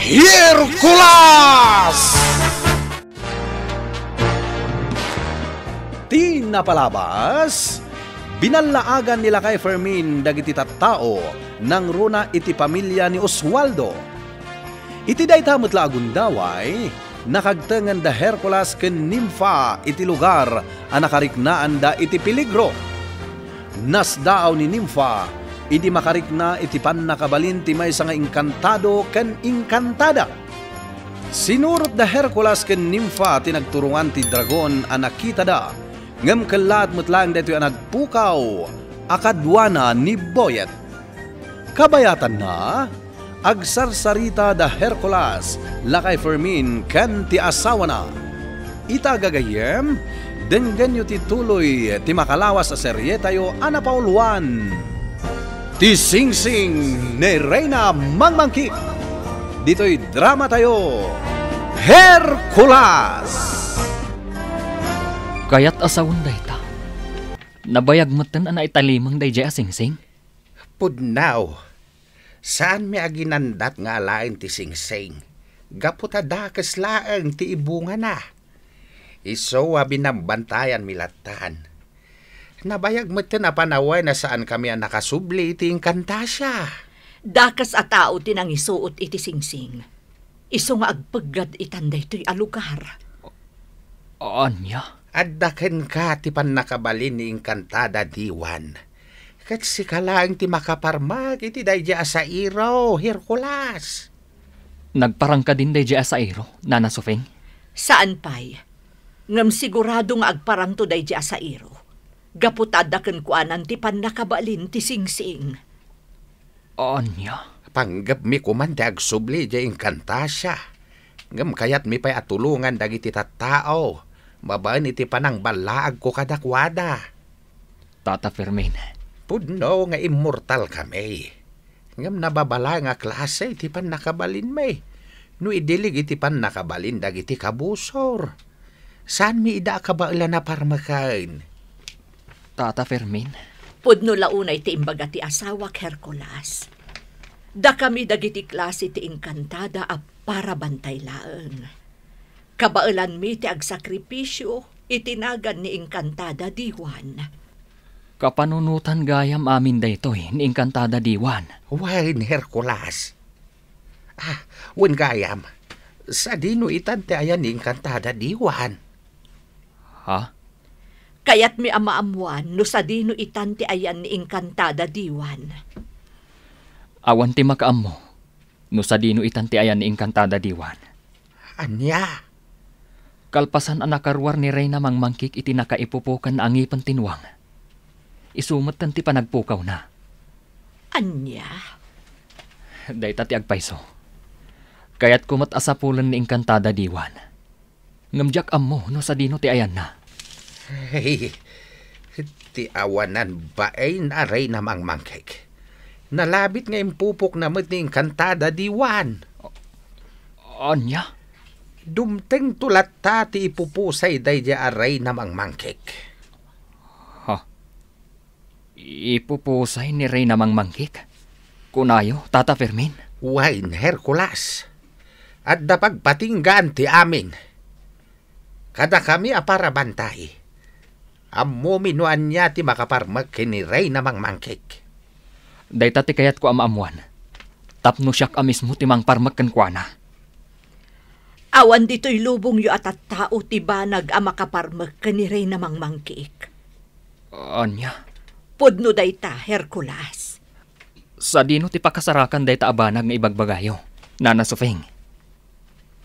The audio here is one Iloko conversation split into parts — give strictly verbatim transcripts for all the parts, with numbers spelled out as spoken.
Hercules! Ti napalabas, binallaagan ni Lakay Fermin dagiti tattao nangruna iti pamilia ni Oswaldo. Iti dayta met la a gundaway, nakagtengen da Hercules ken Nimfa iti lugar a nakariknaanda iti peligro. Nasdaaw ni Nimfa idi makarikna iti pannakabalin ti maysa nga inkantado ken inkantada. Sinurot da Hercules ken Nimfa ti nagturongan ti dragon a nakitada, ngem kellaat met laeng daytoy a nagpukaw a kaduana ni Boyet. Kabayatanna, agsarsarita da Hercules, Lakay Fermin, ken ti asawana. Ita, gagayyem, denggenyo ti tuloy ti makalawas a serietayo a napauluan, Ti Singsing ni Reyna Mangmangkik. Ditoy dramatayo, Hercules! Kayat a sawen dayta. Nabayag metten a naitalimeng daydiay a singsing? Pudno. Saanmi a ginandat nga alaen ti singsing, gapu ta dakes laeng ti ibungana. Isu a binambantayanmi lattan. Nabayag metten a panawen a saankami a nakasubli iti inkantasia. Dakes a tao ti nangisuot iti singsing. Isu nga agpeggad itan daytoy a lugar. Ania? Adda kenka ti pannakabalin ni Inkantada Diwan. Ket sika laeng ti makaparmek iti daydiay a sairo, Hercules. Nagparang kadin daydiay a sairo, Nana Sufing? Saan pay. Ngem sigurado nga agparangto daydiay a sairo. Gapu ta adda kenkuanan ti pannakabalin ti singsing. Ania? Panggepmi koman ti agsubli idiay inkantasia. Ngem kayatmi pay a tulongan dagiti tattao babaen iti panangballaagko kadakuada. Tata Fermin. Pudno nga immortalkami. Ngem nababalaeng a klase ti pannakabalinmi no idilig iti pannakabalin dagiti kabusor. Saanmi ida a kabaelan a parmeken. Tata Fermin. Pudno la unay ti imbaga ti asawak, Hercules. Dakami dagiti klase ti inkantada a para bantay laeng. Kabaelanmi ti agsakripisio iti nagan ni Inkantada Diwan. Kapanunotan gayam amin daytoy ni Inkantada Diwan. Wen, Hercules. Ah, wen gayam. Sadino itan ti ayan ni Inkantada Diwan? Ha? Kayatmi a maammuan no sadino itan ti ayan ni Inkantada Diwan. Awan ti makaammo no sadino itan ti ayan ni Inkantada Diwan. Ania? Kalpasan a nakaruar ni Reyna Mangmangkik iti nakaipupokanna a ngipen ti nuang, isu metten ti panagpukawna. Ania? Dayta ti agpayso. Kayatko met a sapulen ni Inkantada Diwan. Ngem diak ammo no sadino ti ayanna. Hey, ti awanan bain a Reyna Mangmangkik. Nalabit nga impupokna met ni Inkantada Diwan. Ania? Dumtengto latta ti ipupusay daydiay a Reyna Mangmangkik. Ha? Ipupusay ni Reyna Mangmangkik? Kunayo, Tata Fermin? Wen, Hercules. Adda pagpatinggaan ti amin. Kadakami a parabantay. Ammomi no ania ti makaparmek ken ni Reyna Mangmangkik. Dayta ti kayatko a maammuan. Tapno siak a mismo ti mangparmek kenkuana. Awan ditoy lubongyo a tattao ti banag a makaparmek ken ni Reyna Mangmangkik. Ania? Pudno dayta, Hercules. Sadino ti pakasarakan dayta a banag nga ibagbagayo, Nana Sufing?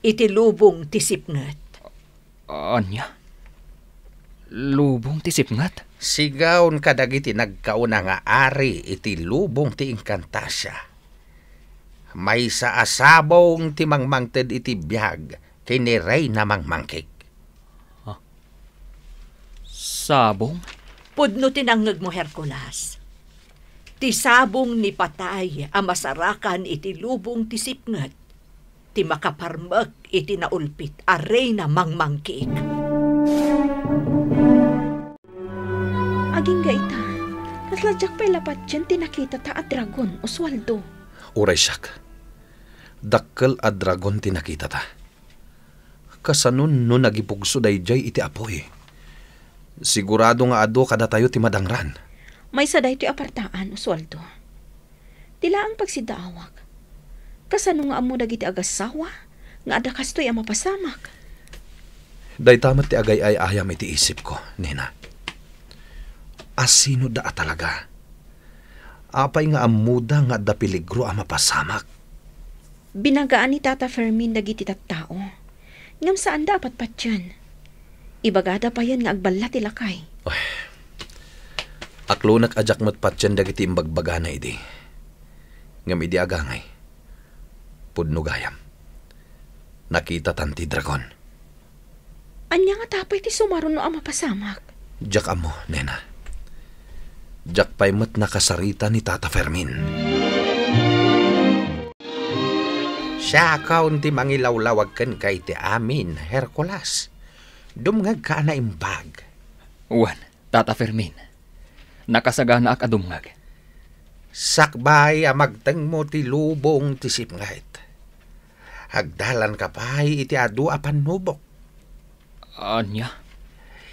Iti lubong ti sipnget. Ania? Lubong ti sipnget? Sigaon kadagiti nagkauna nga ari iti lubong ti Inkantasia. Maysa a sabong ti mangmangted iti biag ken ni Reyna Mangmangkik. Ah. Sabong? Pudno ti nangngegmo, Hercules. Ti sabong ni patay a masarakan iti lubong ti sipnget ti makaparmek iti naulpit a Reyna Mangmangkik. Agingga ita, kasla diak pay la patien ti nakitata a dragon, Oswaldo. Uray siak. Dakkel a dragon ti nakitata. Kasano no nagipugso daydiay iti apuy? Sigurado nga adu kadatayo ti madangran. Maysa daytoy a partaan, Oswaldo. Ti laeng pagsiddaawak. Kasano nga ammo dagiti agassawa nga adda kastoy a mapasamak? Dayta met ti agay-ay-ayam iti isipko, nena. Asinoda a talaga? Apay nga ammoda nga adda peligro a mapasamak? Binagaan ni Tata Fermin dagiti tattao, ngem saanda a patpatien. Ibagada payen nga agballa ti lakay. Ay, aklonek a diak met patien dagiti imbagbagana idi. Ngem idi agangay, pudno gayam. Nakitatan ti dragon. Ania ngata pay ti sumaruno a mapasamak? Diak ammo, nena. Diak pay met nakasarita ni Tata Fermin. Siakon ti mangilawlawag kenka iti amin, Hercules. Dumngegka a naimbag. Wen, Tata Fermin, nakasaganaak a dumngeg. Sakbay a magtengmo ti lubong ti sipnget, agdalanka pay iti adu a pannubok. Ania?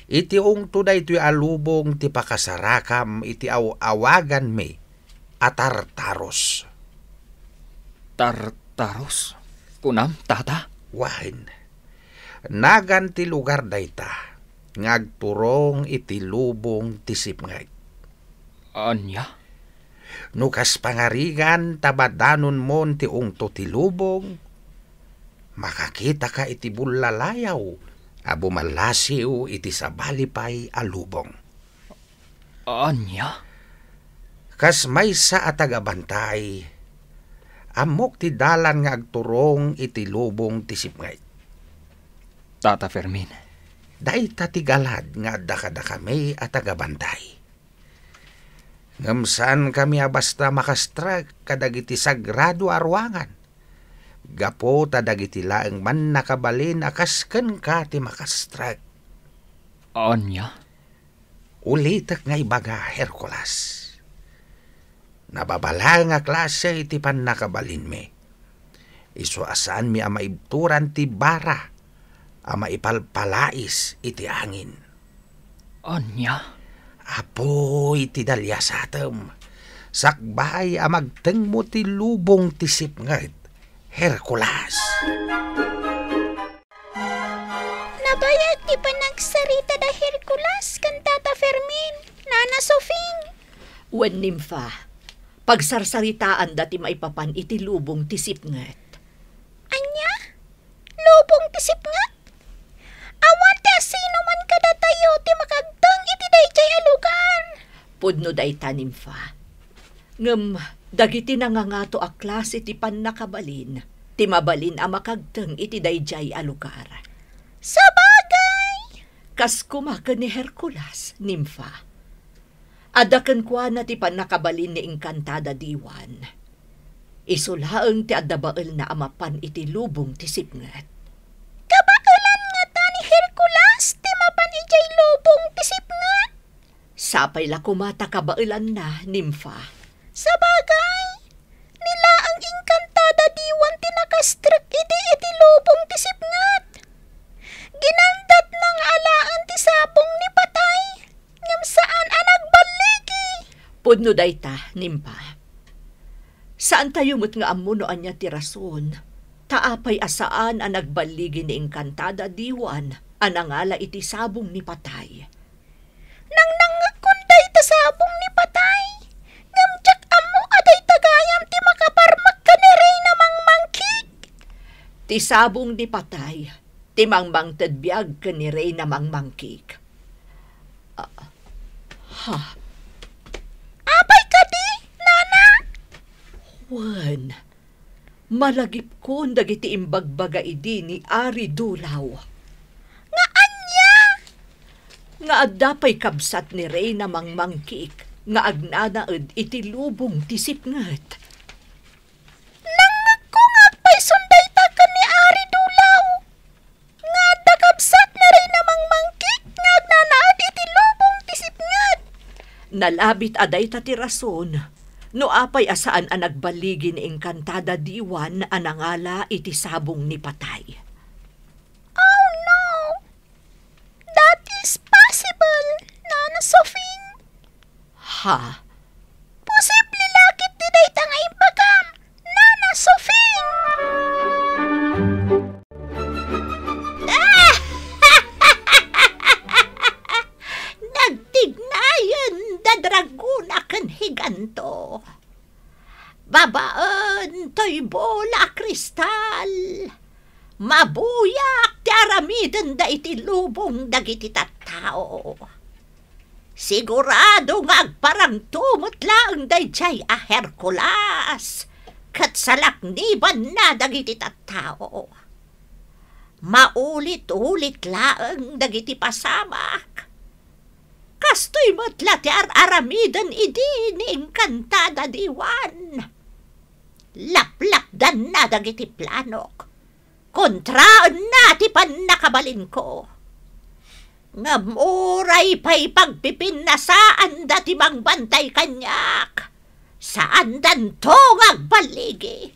Iti ungto daytoy a lubong ti pakasarakam iti aw-awaganmi a Tartarus. Tartarus? Kunam, Tata? Wen. Nagan ti lugar dayta nga agturong iti lubong ti sipnget. Ania? No kas pangarigan ta badanonmon ti ungto ti lubong, makakitaka iti bullalayaw a bumallasiw iti sabali pay a lubong. Ania? Kas maysa a tagabantay, ammok ti dalan nga agturong iti lubong ti sipnget. Tata Fermin. Dayta ti galad nga adda kadakami a tagabantay. Ngem saankami a basta makastrek kadagiti sagrado a ruangan, gapu ta dagiti laeng mannakabalin a kas kenka ti makastrek. Ania? Ulitek nga ibaga, Hercules. Nababalang a klase ti pannakabalinmi. Isu a saanmi a maibturan ti bara a maipalpalais iti angin. Ania? Apuy ti daliasatem, sakbay a magtengmo ti lubong ti sipnget, Hercules. Nabayag ti panagsarita da Hercules ken Tata Fermin, Nana Sofing. Wen, Nimfa, pagsarsaritaanda ti maipapan iti lubong ti sipnget. Ania? Lubong ti sipnget? Awan ti asinoman kadatayo ti makagteng iti daydiay a lugar. Pudno dayta, Nimfa. Ngem dagiti nangangato a klase ti pannakabalin ti mabalin a makagteng iti daydiay a lugar. Sabagay! Kas koma ken ni Hercules, Nimfa. Adda kenkuana ti pannakabalin ni Encantada Diwan. Isu laeng ti adda baelna a mapan iti lubong ti sipnget. Kabaelan ngata ni Hercules ti mapan idiay lubong ti sipnget? Sapay la koma ta kabaelanna, Nimfa. Sabagay, ni laeng Encantada Diwan ti nakastrek idi iti lubong ti sipnget. Ginandatna nga alaen ti sabong ni patay, ngem saan a nagballigi. Pudno dayta, Nimfa. Saantayo met nga ammo no ania ti rason, ta apay a saan a nagballigi ni Encantada Diwan a nangala iti sabong ni patay. Nangnangngegkon dayta sabong ni patay, ngem diak ammo a dayta gayam ti makaparmek ken ni Reyna Mangmangkik. Ti sabong ni patay ti mangmangted biag ken ni Reyna Mangmangkik. Ah, ha? Apay kadi, Nana? Wen, malagipkon dagiti imbagbaga idi ni Ari Dulaw. Nga ania? Nga adda pay kabsat ni Reyna Mangmangkik nga agnanaed iti lubong ti sipnget. Nangngegko nga agpayson dayta ken ni Ari Dulaw. Nga adda kabsat ni Reyna Mangmangkik nga agnanaed iti lubong ti sipnget. Nalabit a dayta ti rason No apay a saan a nagbaligi ni Encantada Diwan a nangala iti sabong ni patay? Oh no! That is possible, Nana Sofing. Ha? Posible la ketdi dayta nga imbagam, Nana Sofing! Nagtignayen da dragona ken higanto. Babaen toy bola a kristal, mabuyak ti aramidenda iti lubong dagiti tattao. Sigurado nga agparangto met laeng daydiay a Hercules ket salaknibanna dagiti tattao. Maulit-ulit laeng dagiti pasamak. Kastoy met la ti ar-aramiden idi ni Encantada Diwan. Laplapdanna dagiti planok. Kontraenna ti pannakabalinko. Ngem uray pay pagpipinnasaanda ti mangbantay kaniak, saandanto nga agballigi.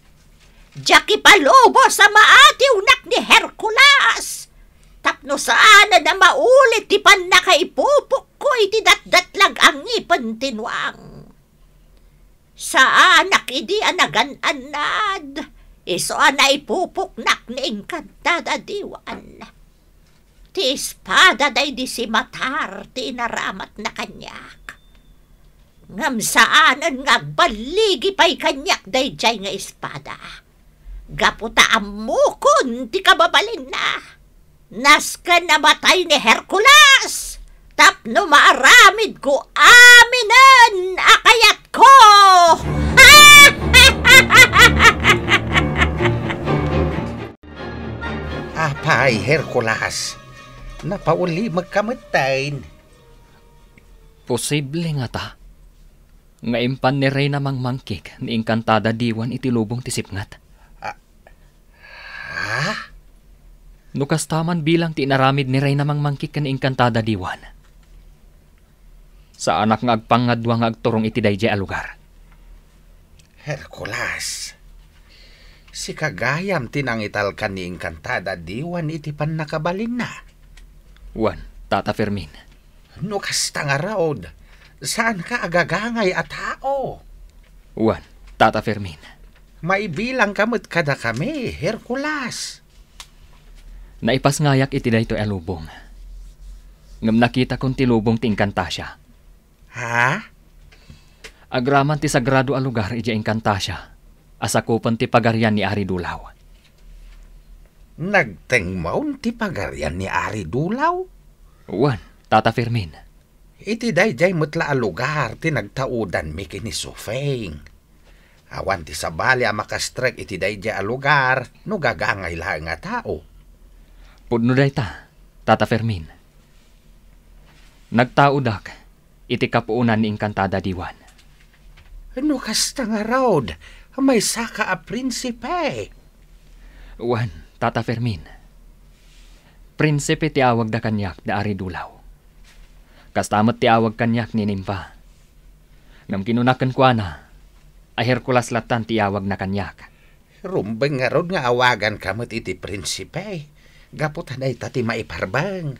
Diak ipalubos a maatiwnak ni Hercules tapno saanen a maulit ti pannakaipupokko iti datdatlag a ngipen ti nuang. Saanak idi a nagan-annad, isu a naipupoknak ni Encantada Diwan. Ti espada daydi simatar ti inaramatna kaniak. Ngem saanen nga agballigi pay kaniak daydiay nga espada. Gapu ta ammokon ti kababalinna. Nasken a matay ni Hercules tapno maaramidko aminen a kayatko! Apay, Hercules, napaulimekka metten. Posible ngata nga impan ni Reyna Mangmangkik ni Encantada Diwan iti lubong ti sipnget. Ah, ha? No kasta man bilang ti inaramid ni Reyna Mangmangkik ken ni Encantada Diwan, saanak nga agpangngadua nga agturong iti daydiay a lugar. Hercules, sika gayam ti nangitalkan ni Encantada Diwan iti pannakabalinna. Wen, Tata Fermin. No kasta ngarud, saanka a gagangay a tao. Wen, Tata Fermin. Maibilangka met kadakami, Hercules. Naipasngayak iti daytoy a lubong. Ngem nakitakon ti lubong ti Encantasia. Ha? Agraman ti sagrado a lugar idiay Encantasia a sakupen ti pagarian ni Ari Dulaw. Nagtengmon ti pagarian ni Ari Dulaw? Wen, Tata Fermin. Iti daydiay met la a lugar ti nagtaudanmi ken ni Sufeng. Awan ti sabali a makastrek iti daydiay a lugar no gagangay laeng a tao. Pudno dayta, Tata Fermin. Nagtaudak iti kapuonan ni Encantada Diwan. No kasta ngarud, maysaka a prinsipe. Wen, Tata Fermin. Prinsipe ti awagda kaniak da Ari Dulaw. Kasta met ti awag kaniak ni Nimpa. Ngem kinuna kenkuana a Hercules lattan ti iawagna kaniak. Rumbeng ngarud nga awaganka met iti prinsipe, gapu ta dayta ti maiparbeng.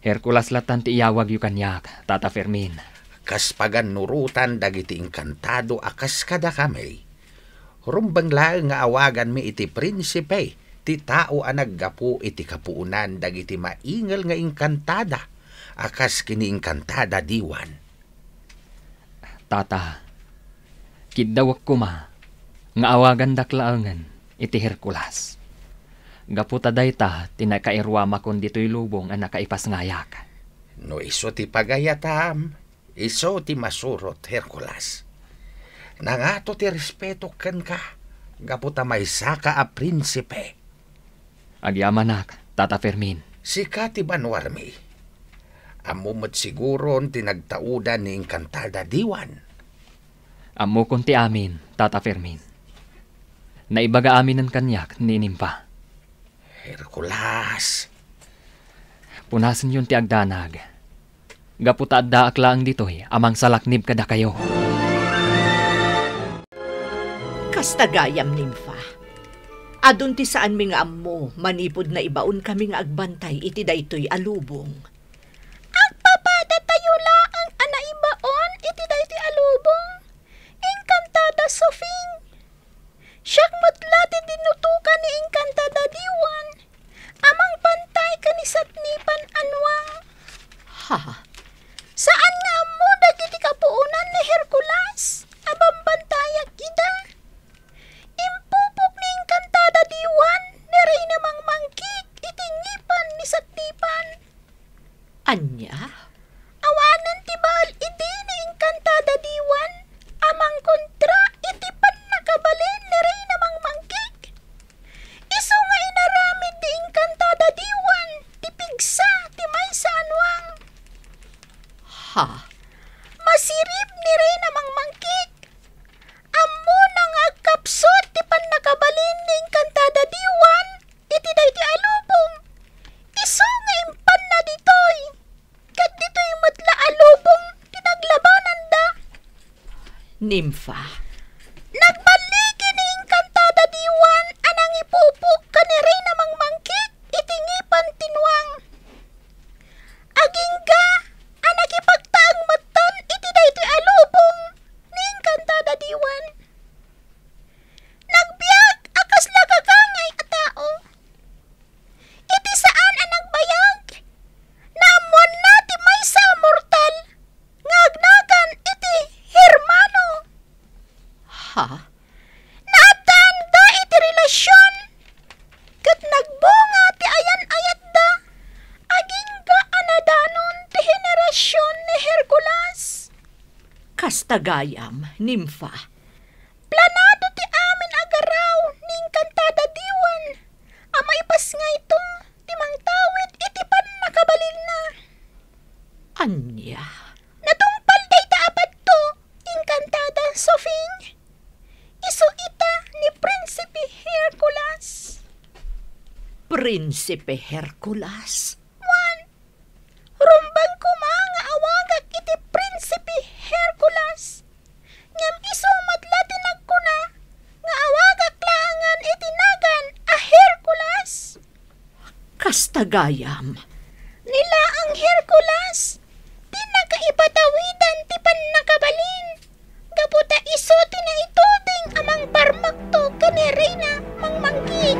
Hercules lattan ti iyawagyo kaniak, Tata Fermin. Kas pagannurotan dagiti enkantado a kas kadakami, rumbeng laeng nga awaganmi iti prinsipe ti tao a naggapu iti kapuonan dagiti maingel nga enkantada a kas ken ni Encantada Diwan. Tata, kiddawek koma nga awagandak laengen iti Hercules. Gapu ta dayta ti nakairuamakon ditoy lubong a nakaipasngayak. No isu ti pagayatam, isu ti masurot, Hercules. Nangato ti respetok kenka, gapu ta maysaka a prinsipe. Agyamanak, Tata Fermin. Sika ti banuarmi. Ammo met siguron ti nagtaudan ni Encantada Diwan. Ammokon ti amin, Tata Fermin. Naibaga aminen kaniak ni Nimpa. Hercules! Punasenyon ti agdanag. Gapu ta addaak laeng ditoy a mangsalaknib kadakayo. Kasta gayam, Nimfa. Adun ti saanmi nga ammo manipud naibaonkami nga agbantay iti daytoy a lubong. Agpapadatayo laeng a naibaon iti daytoy a lubong, Engkantada Sofing. Siak met la ti dinutokan ni Engkantada Diwan a mangbantay ken ni Satnipan a Nuang. Ha? Saan nga ammo dagiti kapuonan ni Hercules a bambantayak ida? Impupok ni Engkantada Diwan ni Reyna Mangmangkik iti ngipan ni Satnipan. Ania? Awanen ti bael idi ni Engkantada Diwan a mangkontra iti pannakabalin ni Reyna Mangmangkik. Isu nga inaramid ni Engkantada Diwan ti pigsa ti maysa a Nuang. Ha? Masirib ni Reyna Mangmangkik. Ammona nga agkapsut ti pannakabalin ni Engkantada Diwan iti daytoy a lubong. Isu nga impanna ditoy. Ket ditoy met la a lubong ti naglabananda. Nimfa. Nagballigi ni Engkantada Diwan a nangipupok ken ni Reyna Mangmangkik iti ngipan ti Nuang. Agingga a nakipagtaeng metten iti daytoy a lubong ni Engkantada Diwan. Nagbiag a kasla gagangay a tao. Iti saan a nagbayag, naammoanna ti maysa a mortal nga agnagan iti Hermano. Ha? Naaddaanda iti relasion, ket nagbunga ti ayan-ayatda agingga a nadanon ti henerasion ni Hercules. Kasta gayam, Nimfa. Planado ti amin a garaw ni Engkantada Diwan a maipasngayto ti mangtawid iti pannakabalinna. Ania? Natungpal dayta a padto, Engkantada Sofing. Isu ita ni Prinsipe Hercules. Prinsipe Hercules? Wen, rumbeng koma nga awagak iti Prinsipe Hercules. Ngem isu met la ti nagkuna nga awagak laengen iti nagan a Hercules. Kasta gayam. Ni laeng Hercules ti nakaipatawidan ti pannakabalin, gapu ta isu ti naituding a mangparmakto ken ni Reyna Mangmangkik.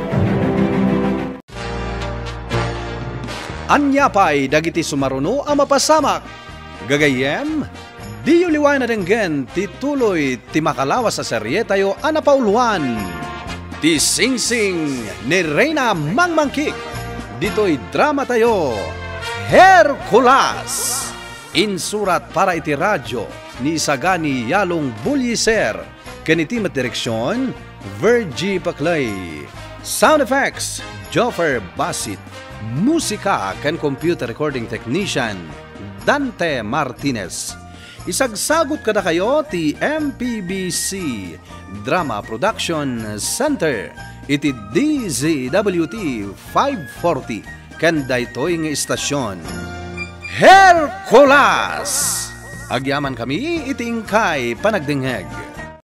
Ania pay dagiti sumaruno a mapasamak? Gagayyem, diyo liwayan a denggen ti tuloy ti makalawas a serietayo a napauluan, Ti Singsing ni Reyna Mangmangkik, ditoy dramatayo, Hercules. Insurat para iti radio ni Sagani Yalong Bulliser, ken iti met direksion, Virgie Paclay. Sound effects, Joffer Basit. Musika ken computer recording technician, Dante Martinez. Isagsagut kadakayo ti M P B C Drama Production Center iti D Z W T five forty ken daytoy nga istasion, Hercules! Agyamankami iti inkay panagdengngeg.